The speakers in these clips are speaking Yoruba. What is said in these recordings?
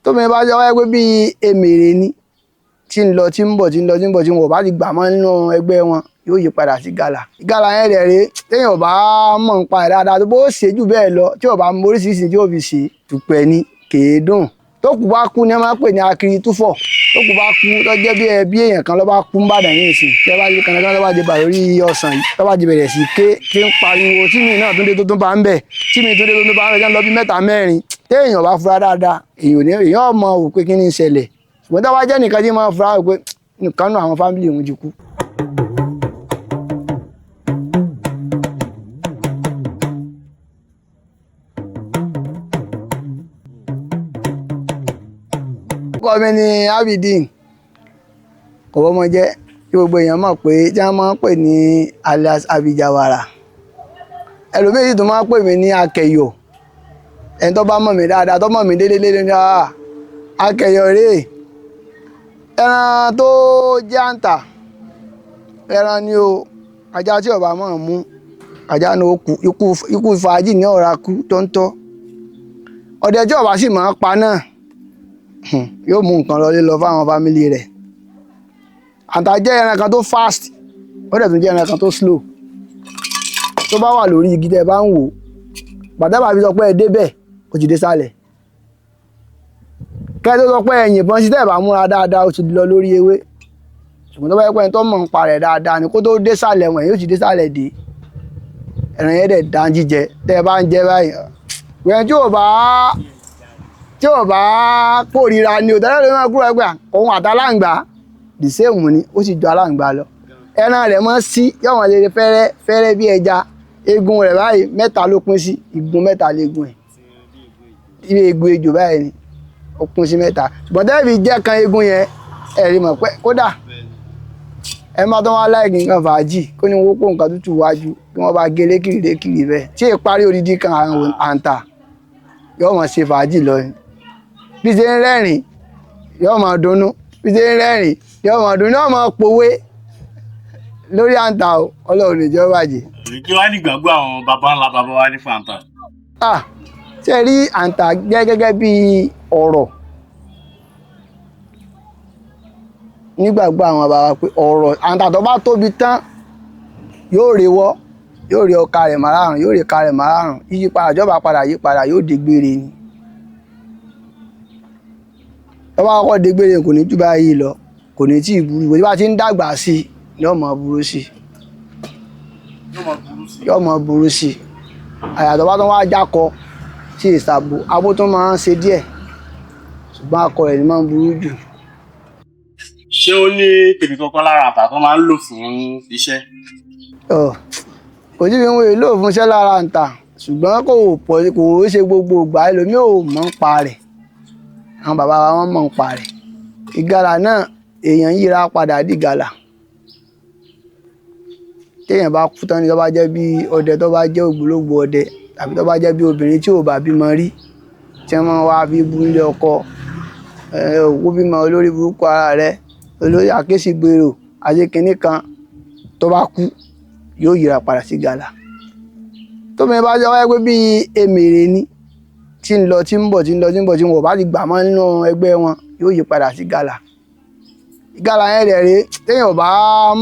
Tómi bá jẹ́ wáyé pé bíi emèrè ni tí ń lọ tí ń bọ̀ tí ń lọ tí ń bọ̀ tí wọn ò bá ti gbà mọ́ nínú ẹgbẹ́ wọn, yóò yí padà sí gàlà. Gàlà yẹn rẹ̀ rèé, téèyàn ò bá mọ̀ ń pa ẹ̀ dáadáa, tó bó ṣe jù bẹ́ẹ̀ lọ, tí ò bá mọ oríṣiríṣi tí ó fi ṣe, tùpẹ̀ ni, kèé dùn. Tó kù bá kú ni wọ́n máa ń pè ní akiri túfọ̀. Tó kù bá kú, tó jẹ́ bí ẹbí èèyàn kan ló bá kú n'Ìbàdàn ní ìsìn, tí ẹ bá rí kankan tó bá di bà lórí ọsàn yìí, tó bá di bẹ̀rẹ̀ sí ké tí ń pariwo, tí mi náà tún dé tó tún bá ń bẹ̀, tí mi tún dé tó tún bá ń bẹ̀, jẹ́ ń lọ bí mẹ́ta mẹ́rin. Téèyàn bá fura dáadáa, èèyàn ò ní, èèyàn mọ̀ wò pé kí ni ń ṣẹlẹ̀. Ṣùgbọ́n tó bá jẹ́ nìkan tí máa ń fura pé nìkan náà àwọn fámìlì òun ti kú. Orúkọ mi ni Abideen Kọ̀bọ́mọjẹ́, tí gbogbo èèyàn mọ̀ pé tí wọ́n máa ń pè ní alias Abijawara. Ẹlòmíì sì tún máa ń pè mí ní Akẹyọ̀. Ẹni tó bá mọ̀ mí dáadáa, tó mọ̀ mí délé délé ní Akẹyọ̀ rèé. Ẹran tó jẹ́ àǹtà, ẹran ni o, ajá tí ó bá mọ̀ mú, ajá náà ó kú, ikú fàájì ní ọ̀rá kú tó ń tọ́. Ọdẹ tí ó bá sì máa pa náà, yóò mú nǹkan lọlé lọ fáwọn fámìlì rẹ̀. Àǹtà jẹ́ ẹran kan tó fast, ó dẹ̀ tún jẹ́ ẹran kan tó slow. Tó bá wà lórí igi tẹ́ ẹ bá ń wò, bàtà bá fi sọ pé ẹ débẹ̀, ó ti dé sálẹ̀. Kẹ́ ẹ tó sọ pé ẹ yìnbọn sí tẹ́ ẹ bá múra dáadáa, ó ti lọ lórí ewé. Ṣùgbọ́n tó bá yẹ pé ẹni tó mọ̀ ń pa rẹ̀ dáadáa ni, kó tó dé sálẹ̀ wọ̀nyí, yóò ti dé sálẹ̀ dé. Ẹran yẹn dẹ̀ dán jíjẹ, tẹ́ ẹ bá ń jẹ báyìí. Ìwẹ̀ tí ò bá kórìíra ni ò tẹ́lẹ̀ ló máa kúrò ẹgbẹ́ òun àtàláǹgbá the same ni, ó sì ju aláǹgbá lọ. Ẹran rẹ̀ máa ń sí, yóò máa lè fẹ́rẹ́ fẹ́rẹ́ bí ẹja. Eegun rẹ̀ báyìí mẹ́ta ló pín sí, igun mẹ́ta léegun ẹ̀. Ibi eegun ejò báyìí ni ó pín sí mẹ́ta. Ṣùgbọ́n tẹ́lẹ̀ fi jẹ́ kan eegun yẹn, ẹ rí mọ̀ pé kódà ẹ má tó wá láìkí nǹkan fàájì kó ní wọ́n kó nǹkan tútù wájú kí wọ́n bá gé lékiri lékiri bẹ́ẹ̀. Tí ìparí odidi kan àǹtà yóò máa ṣe fàájì lọ ni. Bí ṣe ń rẹ́rìn yóò máa dunnú, bí ṣe ń rẹ́rìn yóò máa dunnú, yóò máa pòwe lórí àǹtà o, Ọlọ́run ní jẹ́ ó bàjẹ́. Kí wàá nígbàgbọ́ àwọn baba ńlá baba wa nípa àǹtà? Ṣé ẹ rí àǹtà jẹ́ gẹ́gẹ́ bí ọ̀rọ̀ nígbàgbọ́ àwọn baba wa pé ọ̀rọ̀ àǹtà tó bá tóbi tán yóò rewọ́, yóò rí ọkà rẹ̀ márààrún, yóò rí ìka rẹ̀ márààrún, yíyípadà jọba padà yípadà yóò dégbére ni. Tó bá kọ́kọ́ dégbére kò ní jù báyìí lọ, kò ní tí ì burú, bó bá ti ń dàgbà sí i yóò máa burú sí i. Yóò máa burú sí i. Àyà tó bá tún wá jákọ sí ìsàbò, abo tún máa ń ṣe díẹ̀, ṣùgbọ́n akọ rẹ̀ ni máa ń burú jù. Ṣé ó ní tèmi kankan lára àǹtà tó máa ń lò fún iṣẹ́? Kò sí fi ń wé lò fún iṣẹ́ lára àǹtà, ṣùgbọ́n kò pọ̀, kò ṣe gbogbo ìgbà ẹlòmíì ò mọ̀ ń pa rẹ̀. Àwọn bàbá wa wọ́n mọ̀ ń pa rẹ̀. Ìgalà náà èèyàn yíra padà di ìgalà. Téèyàn bá kú tán ni tó bá jẹ́ bí ọdẹ, tó bá jẹ́ ògbólógbòó ọdẹ tàbí tó bá jẹ́ bí obìnrin tí ò bá bímọ rí, tí wọ́n máa ń wá fi bú nílé ọkọ. Òkú bímọ olórí burúkú ara rẹ̀, olórí àkésìgbèrò, àti kinní kan, tó bá kú yóò yíra padà sí ìgalà. Tómi bá jẹ́ wáyé pé bí emèrè ni tí ń lọ tí ń bọ̀ tí ń lọ tí ń bọ̀ tí wọn ò bá ti gbà mọ́ nínú ẹgbẹ́ wọn, yóò yí padà sí ìgalà. Ìgalà yẹn rẹ̀ rèé, téèyàn ò bá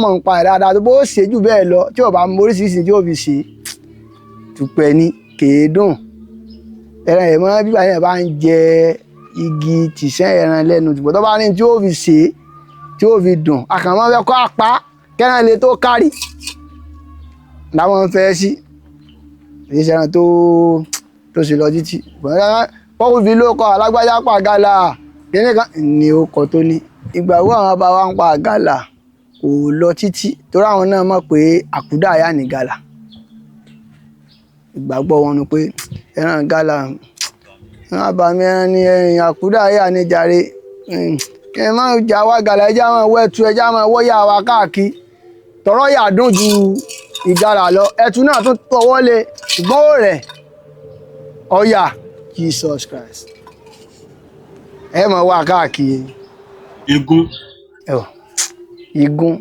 mọ̀ ń pa ẹ̀ dáadáa, tó bó ṣe jù bẹ́ẹ̀ lọ, tí ò bá mọ oríṣiríṣi tí ó fi ṣe, tùpẹ̀ ni, kèé dùn. Ẹran ẹ̀ mọ́ bí bàbá yẹn bá ń jẹ igi tìṣẹ́ ẹran lẹ́nu, ṣùgbọ́n tó bá ní tí ó fi ṣe, tí ó fi dùn, àkànmọ́ fẹ́ kó apá kẹ́ran lè tó kárí. Làwọn ń fẹ́ sí. Kì í ṣe ẹran tó ṣe lọ títí. Wọ́n fi ló kọ alágbájá pa àgàlà, kíní kan ni ó kọ tó ní. Ìgbàgbọ́ àwọn baba wa ń pa àgàlà kò lọ títí torí àwọn náà mọ̀ pé àkúdàáyà ni gàlà. Ìgbàgbọ́ wọn ni pé ẹran gàlà, ẹran àbàmì ẹran ni ẹ̀yìn àkúdàáyà ni jàre. Ẹ má jà wá gàlà, ẹ já máa wẹ́tu, ẹ já máa wọ́yà wa káàkiri. Tọ̀rọ̀ yà dùn ju ìgalà lọ, ẹtu náà tún tọwọ́ lé, ṣùgbọ́n ó rẹ̀ ọ̀yà Jesus Christ. Ẹ máa wá káàkiri. Igún. Igún.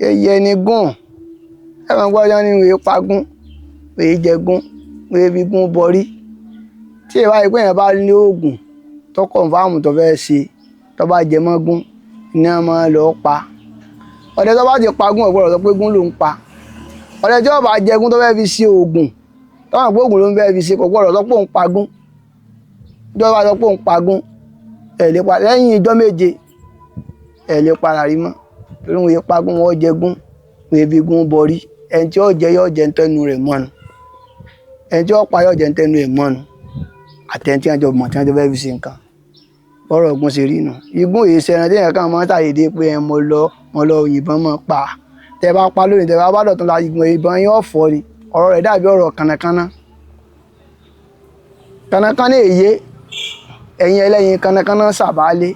Ẹyẹ ni gún. Ẹ máa gbọ́dọ̀ ní ìwé pagún, ìwé jẹgún, ìwé fi gún bọrí. Tí ìwà ìpín yẹn bá ní oògùn tó kọ̀ǹfàmù tó fẹ́ ṣe tó bá jẹ mọ́gún ní wọ́n máa lọ pa. Ọdẹ tó bá ti pagún, ò gbọ́dọ̀ sọ pé gún ló ń pa. Ọdẹ tí ó bá jẹgún tó fẹ́ fi ṣe oògùn, tó mọ̀ pé oògùn ló ń fẹ́ fi ṣe, kò gbọ́dọ̀ sọ pé òun pagún. Ìjọba bá sọ pé òun pagún, ẹ̀ lè pa lẹ́yìn ijọ́ méje, ẹ̀ lè para rí mọ́. Torí wọn yé pagún, wọn jẹgún, wọn yé fi gún bọrí. Ẹni tí ó jẹ yóò jẹ ntẹnu rẹ̀ mọ́nu, ẹni tí ó pa yóò jẹ ntẹnu rẹ̀ mọ́nu, àtẹni tí wọ́n jọ mọ̀ tí wọ́n jọ fẹ́ fi ṣe nǹkan. Bọ́rọ̀ ogun ṣe rí nù. Igun èyí ṣẹran tí èèyàn kàn máa ń ṣàdédé pé ẹ mo lọ yìnbọn mọ́ pa. Tẹ bá pa lónìí, tẹ bá bá dọ̀tún la, igun ìbọn yín ọ̀fọ́ ni. Ọ̀rọ̀ rẹ̀ dàbí ọ̀rọ̀ kànnàkànnà. Kànnàkànnà èyé ẹ̀yin ẹlẹ́yin kànnàkànnà sàbálé.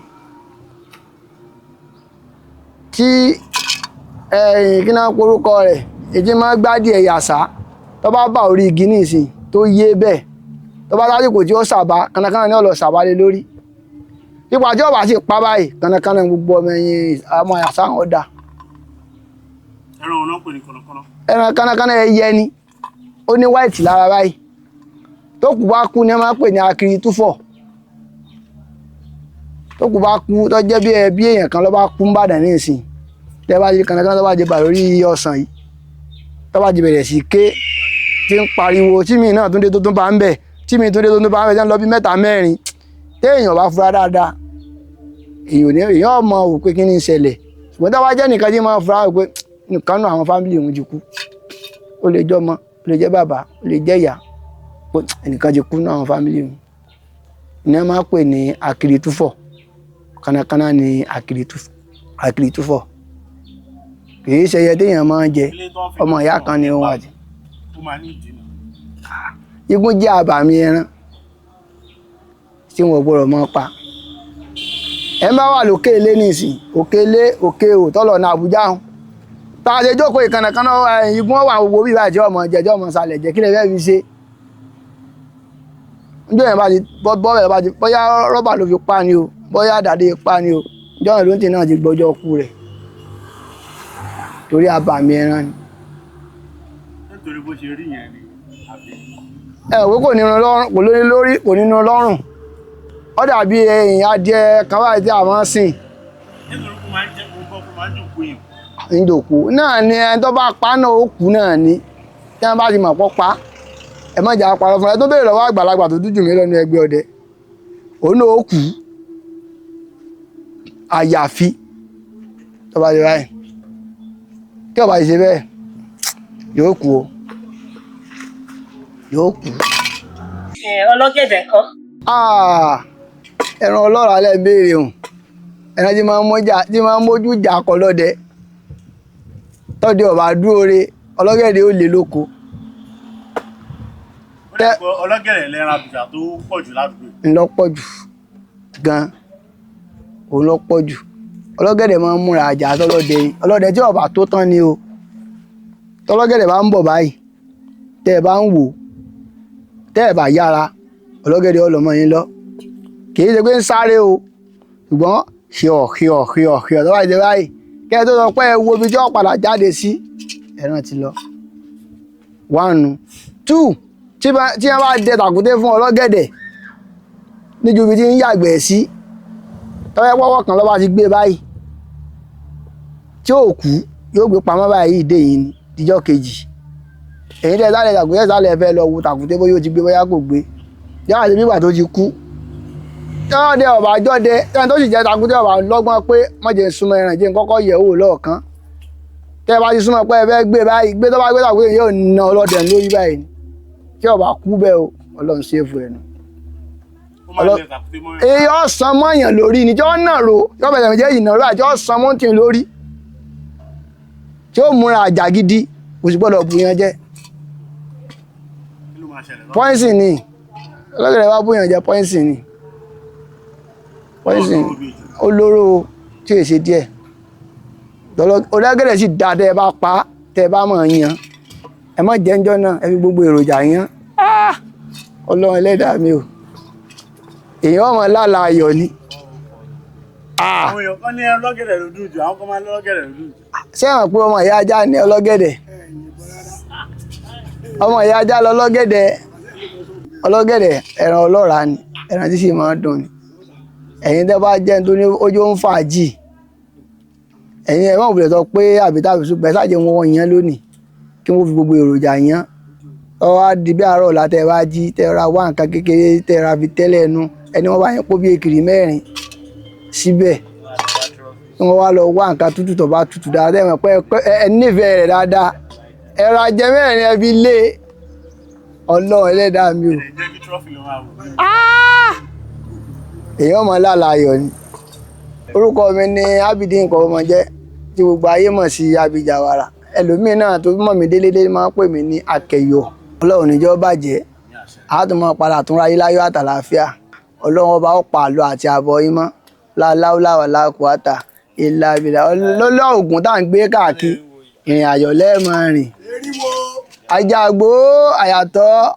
Tí ẹ̀yìn kí náà porúkọ rẹ̀, èyí máa ń gbádìí ẹ̀yà sá. Tó bá bá orí igi nísìn tó yé bẹ́ẹ̀, tó bá lásìkò tí ó sàbá, kànnàkànnà ni ó lọ sàbálé lórí. Nípa tí ó bá sì pa báyìí, kànnàkànnà gbogbo ọmọ ẹ̀yìn ọmọ àṣà wọn dà. Ẹran wọn náà pè ní kànnàkànnà. Ẹran kànnàkànnà ẹyẹ ni, ó ní white lára báyìí. Tó kù bá kú ni wọ́n máa ń pè ní akiri túfọ̀. Tó kù bá kú, tó jẹ́ bí ẹbí èèyàn kan ló bá kú ń bàdàn nísìn, tẹ́ bá ti kànnàkànnà tó bá ti bà lórí ọsàn yìí, tó bá ti bẹ̀rẹ̀ sí ké tí ń pariwo, tí mi náà tún dé tó tún bá ń bẹ̀, tí mi tún dé tó tún bá ń bẹ̀, tí wọ́n lọ bí mẹ́ta mẹ́rin. Téèyàn bá fura dáadáa, èèyàn ní èèyàn mọ̀ wò pé kí ni ń ṣẹlẹ̀. Ṣùgbọ́n tó bá jẹ́ nìkan tí máa fura pé nìkan náà àwọn fámìlì òun ti kú, ó lè jẹ́ ọmọ, ó lè jẹ́ bàbá, ó lè jẹ́ ìyá, pé ẹnìkan ti kú náà àwọn fámìlì òun. Ní wọ́n máa ń pè ní akiri túfọ̀. Kànnàkànnà ni akiri túfọ̀. Kì í ṣe ẹyẹ téèyàn máa ń jẹ. Ọmọ ìyá kan ni òun àti. Ó máa ní ìdí nà. Igún jẹ́ àbàmì ẹran tí wọn ò gbọ́dọ̀ máa pa. Ẹ má wà lókè ilé nísìn, òkè ilé, òkè ò tọ́lọ̀ ní Àbújá hàn. Tá a ṣe jókòó ìkànnàkànnà, igun wà gbogbo bí ìbàjẹ́ ọmọ jẹjọ́ ọmọ sàlẹ̀ jẹ́ kí lè fẹ́ fi ṣe. Njọ́ yẹn bá ti bọ́ bẹ́ẹ̀ bá ti bóyá rọ́bà ló fi pa ni o, bóyá dàdé pa ni o, njọ́ yẹn ló ń tì náà ti gbọ́jọ́ kú rẹ̀. Torí àbàmì ẹran ni. Nítorí bó ṣe rí yẹn ni àbí. Ẹ wò kò nínú lọ́rùn, kò lórí lórí, kò nínú lọ́rùn. Ó dàbí ẹyìn adìẹ kan báyìí tí a máa ń sìn. Nítorí kó máa ń jẹ́ kó gbọ́ kó máa ń jòkó yẹn. Ń jòkó náà ni ẹni tó bá pa náà ó kú náà ni. Tí wọ́n bá ti mọ̀ pọ́ pa, ẹ má jà parọ́ fún ẹ. Tó béèrè lọ́wọ́ àgbàlagbà tó dúdú mi lọ́nu ẹgbẹ́ ọdẹ, òun náà ó kú. Àyàfi tó bá ti báyìí, tí ó bá ti ṣe bẹ́ẹ̀, yóò kú o, yóò kú. Ọlọ́gẹ̀dẹ̀ ńkọ́? Ẹran ọlọ́ràá lẹ́ ń béèrè hùn. Ẹran tí máa ń mójà, tí máa ń mójú ìjà kọ lọ́dẹ. Tọ́dẹ ò bá dúró re, ọlọ́gẹ̀dẹ̀ ó lé lóko. Ó dẹ̀ gbọ́ ọlọ́gẹ̀dẹ̀ lẹ́ran àbùjá tó pọ̀ jù ládùúgbò. Ńlọ́pọ̀ jù gan, òun ló pọ̀ jù. Ọlọ́gẹ̀dẹ̀ máa ń múra àjà tọ́lọ́dẹ. Ọlọ́dẹ tí ó bá tó tán ni o. Tọ́lọ́gẹ̀dẹ̀ bá ń bọ̀ báyìí, tẹ́ ẹ bá ń wò, tẹ́ ẹ bá yára, ọlọ́gẹ̀dẹ̀ ó lọ mọ́ yín lọ. Kì í ṣe pé ń sáré o, ṣùgbọ́n ṣíọ̀ ṣíọ̀ ṣíọ̀ ṣíọ̀ tó bá ti dé báyìí, kẹ́ ẹ tó sọ pé ẹ wo ibi tí ó padà jáde sí, ẹran ti lọ. One, two, tí wọ́n bá dẹ tàkúté fún ọlọ́gẹ̀dẹ̀ níjú ibi tí ń yàgbẹ́ sí, tọ́wẹ́ pọ́wọ́ kan ló bá ti gbé báyìí, tí ò kú, yóò gbé pamọ́ báyìí dé yìí ní ìjọ́ kejì. Èyí tẹ́ sálẹ̀ tàkúté sálẹ̀ fẹ́ lọ wo tàkúté bóyá ó ti gbé bóyá kò gbé. Yàrá ti bí ìgbà tó ti kú. Tọ́dẹ ọ̀bà jọ́dẹ, tẹ́ni tó sì jẹ́ tàkúté ọ̀bà lọ́gbọ́n pé má jẹ́ n súnmọ́ ẹran jẹ́ n kọ́kọ́ yẹ̀ wò lọ́ọ̀kan. Tẹ́ ẹ bá ti súnmọ́ pé ẹ fẹ́ gbé báyìí, gbé tó bá gbé tàkúté yóò na ọlọ́dẹ lórí báyìí. Tí ọ̀bà kú bẹ́ẹ̀ o, Ọlọ́run ṣèfù ẹ̀ nù. Ó máa ń lẹ tàkúté mọ́ yẹn. Èyí ọ̀sán mọ́yàn lórí ni tí ó nà ro, tí ó bẹ̀rẹ̀ méjèèjì nà ro àti ọ̀sán mọ́tì lórí. Tí ó múra àjà gidi, kò sì gbọ́dọ̀ bu yẹn jẹ. Kí ló máa ṣẹlẹ̀ lọ́wọ́? Pọ́ìsì ni. Ọlọ́gẹ̀dẹ̀ bá bú yẹn jẹ, pọ́ìsì ni. Pọ́ìsì ó lóró tí ò ṣe díẹ̀. Ọlọ́gẹ̀dẹ̀ sì dáa tẹ́ ẹ bá pa á, tẹ́ ẹ bá mọ̀ ọ́n yan. Ẹ má jẹ́ ńjọ́ náà, ẹ fi gbogbo èròjà yan. Ọlọ́run ẹlẹ́dàá mi o. Èèyàn ọmọ lálàá ayọ̀ ni. Àwọn èèyàn kan ní ọlọ́gẹ̀dẹ̀ ló dùn jù, àwọn kan máa ń lọ́gẹ̀dẹ̀ ló dùn jù. Ṣé hàn pé ọmọ ìyá ajá ní ọlọ́gẹ̀dẹ̀? Ọmọ ìyá ajá lọ lọ́gẹ̀dẹ̀. Ọlọ́gẹ̀dẹ̀ ẹran ọlọ́ràá ni, ẹran tí sì máa ń dùn ni. Ẹ̀yin tẹ́ bá jẹ́ nítorí ojú ń fàájì, ẹ̀yin ẹ̀ má wulẹ̀ sọ pé àbí tàbí ṣùgbọ́n ẹ ṣáàjẹ́ wọn yẹn lónìí kí wọ́n fi gbogbo èròjà yẹn. Ọ wá di bí àárọ̀ ọ̀la tẹ́ wá jí, tẹ́ ra wá nǹkan kékeré tẹ́ ra fi tẹ́lẹ̀ ẹnu, ẹni wọ́n bá yẹn kó bí ekiri mẹ́rin síbẹ̀, kí wọ́n wá lọ wá nǹkan tútù tó bá tútù dáadáa, ẹ mọ̀ pé ẹ nífẹ̀ẹ́ rẹ̀ dáadáa, ẹ ra jẹ mẹ́rin ẹ fi lé. Ọlọ́run ẹlẹ́dàá mi o. Ẹ jẹ́ kí trọ́fì ló máa wò. Èèyàn mọ̀ lálàyọ̀ ni. Orúkọ mi ni Abidin Kọ́mọjẹ́, tí gbogbo ayé mọ̀ sí Abijawara. Ẹlòmíín náà tó mọ̀ mí délédé máa ń pè mí ní Akẹyọ. Ọlọ́run níjọ́ bàjẹ́, a tún máa padà tún ráyé láyọ̀ àtàlàáfíà. Ọlọ́run ọba ó pa àlọ́ àti àbọ̀ yín mọ́ láláúláwà lákùátà ìlà ìbìlà ọlọ́lọ́ ògùn tá à ń gbé káàkiri ìrìn àjò lẹ́ẹ̀mọ rìn. Ajagbó àyàtọ̀.